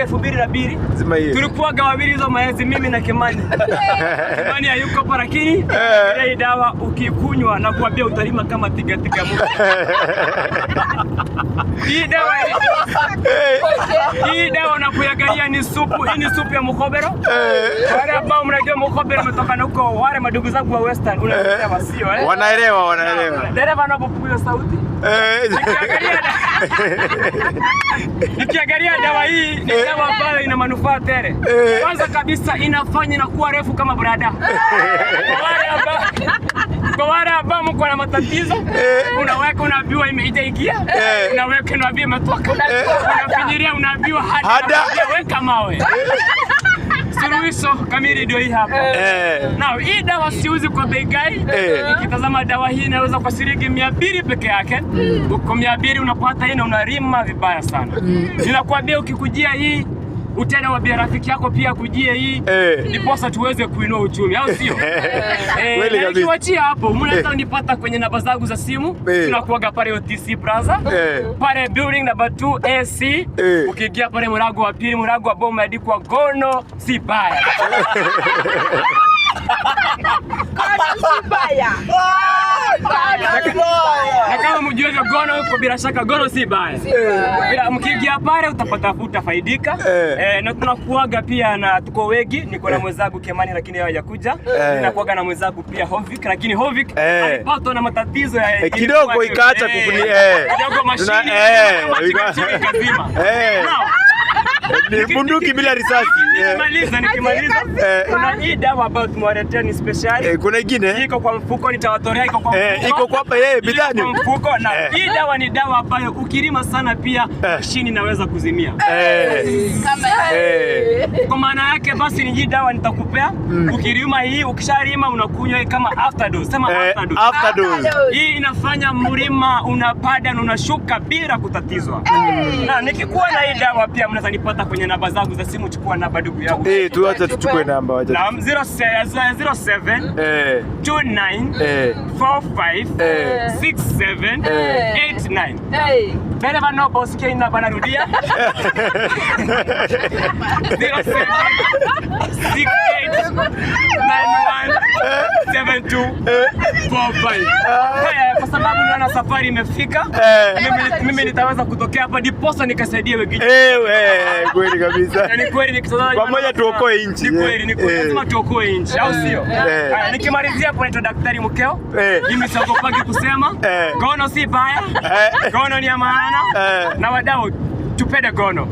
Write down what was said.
Mwaka 2002 Zima hiyo. Tulikuwaga wawili hizo maenzi, mimi na Kimani. Kimani hayuko hapa, lakini hii dawa ukikunywa na kuambia utalima kama tigatiga Mungu. Hii dawa unapoiangalia ni supu, hii ni supu ya mukobero. Wale ambao mnajua mukobero umetoka na huko, wale madugu zangu wa Western, unaelewa sio eh? Wanaelewa, wanaelewa. Dereva anapopiga sauti. Nikiangalia dawa hii ni dawa ambayo ina manufaa tele. Kwanza kabisa inafanya inakuwa refu kama brada. Kwa wale ambao mko na matatizo, unaweka unaambiwa itaingia, unaweka unaambiwa imetoka, unafinyilia unaambiwa hada, Hada. unaambiwa weka mawe. Suluhisho kamili ndio hii hapa. Na hii dawa siuzi kwa bei ghali. Ukitazama dawa hii inaweza kwa shilingi 200 peke yake. Uko 200 unapata hii na unalima vibaya sana. Ninakwambia ukikujia hii utaenda wambia rafiki yako pia kujie hii ndiposa tuweze kuinua uchumi, au sio? Kweli Na kabisa. nikiwachia hapo, mnaweza unipata kwenye namba zangu za simu. Tunakuaga pale OTC Plaza. Pale building number 2 AC. Ukiingia pale mlango wa pili, mlango ambao umeandikwa "Gono si baya". Gono si baya. Gono si baya. Na kama mjue hivyo gono huko, bila shaka gono si baya. Bila mkiingia pale utapata utafaidika. Na tunakuaga pia na tuko wengi, niko na mwenzangu Kimani lakini yeye hajakuja. Ninakuaga na mwenzangu pia Hovik, lakini Hovik alipatwa na matatizo ya Kidogo ikaacha kukuni kidogo mashini mashini ikazima. Now, Ni bunduki bila risasi. Nikimaliza kuna hii dawa ambayo tumewaletea ni special. Kuna ingine Iko kwa mfuko, nitawatolea, iko kwa mfuko. Iko kwa bidhaa Iko kwa mfuko na hii dawa ni dawa ambayo ukilima sana pia mashini inaweza kuzimia. Kama Kwa maana yake basi ni hii dawa nitakupea. Ukilima hii, ukishalima unakunywa hii kama after Sema after dose. After dose. Hii inafanya mlima unapanda na unashuka bila kutatizwa. Na nikikuwa na hii dawa pia mnaweza nipata kwenye namba zangu za simu. Chukua namba, ndugu yangu. Tuache tuchukue namba, wacha. Naam, 07 29 45 67 89. Hey. Dereva naomba usikie hii namba, narudia. 07 68 91 72 45. Kwa sababu naona safari imefika. Mimi nitaweza kutokea hapa ndiposa nikasaidie wengine. Kweli kabisa. Na ni kweli nikitazama Pamoja tuokoe nchi. Ni kweli, ni kweli. Lazima tuokoe nchi, au sio? Eh. Haya, nikimalizia hapo naitwa Daktari Mkeo. Mimi siogopagi kusema. Gono si baya. Gono ni ya maana. Na wadau tupende gono.